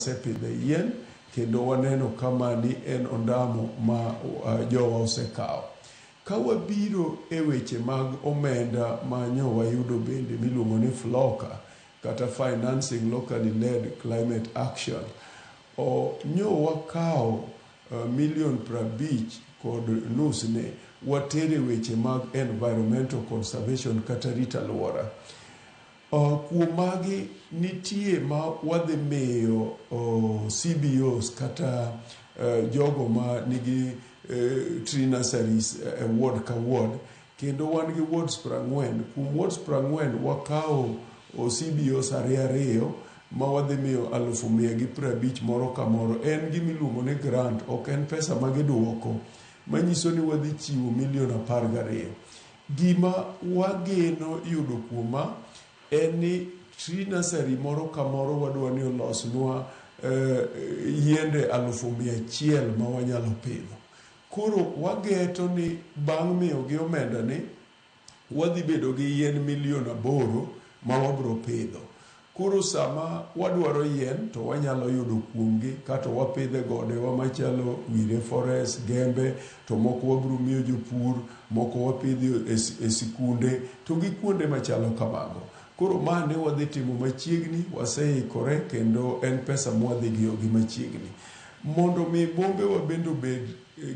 Wasepidhe yien kendo waneno ka mani en ondamo ma jowa osekawo. Ka wabiro e weche mag omenda ma nyo wayudo bende miluongo ni FLLoCA kata Financing Locally Led Climate Action, o, nyo wakawo milion 50.5 ne watere weche mag environmental conservation kata rito alwora. Kuom magi nitie ma wadhi miyo CBOs kata jogo ma nigi tree nurseries e ward ka ward kendo wan gi wards 40. Kuom wards 40 wakawo CBOs ariyo ariyo ma wadhi miyo 150,000 moro ka moro. En gima iluongo ni grant, ok en pesa ma giduoko, manyiso ni wadhi chiwo milion 12. Gima wageno yudo kuom ma en ni tree nursery moro ka moro wadwa ni olosnwa yiende 100,000 ma wanyalo pidho. Koro wageto ni bang' miyogi omenda ni wadhi bedo gi yien milion 8 ma wabro pidho. Koro sama wadwaro yien to wanyalo yudo kuomgi kato wapidho e godewa machalo Wire Forest, Gembe, to moko wabro miyo jopur, moko wapidho e sikunde to gi kuonde machalo kamago. Koro ma ne wadhi timo machiegni, waseikore kendo en pesa mwadhi giyo gi machiegni. Mondo mi bombewa bende obed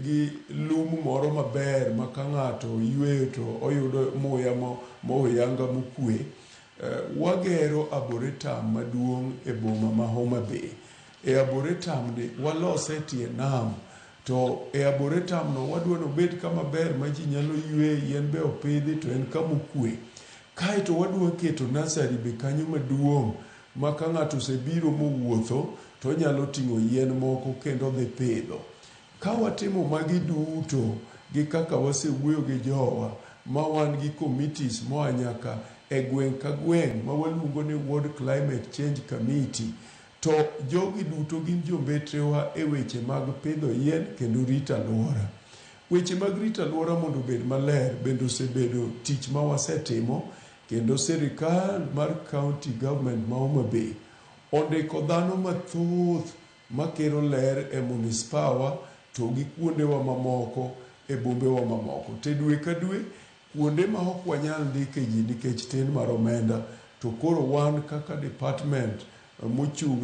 gi lum moro maber ma ka ng'ato yweyo to oyudo muya moyanga mokwe, wagero arboretum maduong' e boma ma Homa Bay. E arboretum ni walose e tie nam to e arboretum no wadwa ni obed kama ber ma ji nyalo yweye, yien be opidhi to en kama okwe. Kaeto wadwa keto nursery be kanyo maduong' ma ka ng'ato osebiro mowuotho to onyalo ting'o yien moko kendo odhi pidho. Ka watimo magi duto gi kaka wasewuoyo gi jowa ma wan gi committees moa nyaka e gweng' ka gweng' ma waluongo ni Ward Climate Change Committee, to jogi duto gin jombetrewa e weche mag pidho yien kendo rito alwora. Weche mag rito alwora mondo obed maler bende osebedo tich ma wasetimo kendo sirikal mar county government ma Homa Bay ondiko dhano mathoth makero ler e munispawa to gi kuondewa mamoko e bombewa mamoko. To e dwe ka dwe kuonde ma ok wanyal ndike ji nikech tin mar omenda to koro wan kaka department mochung'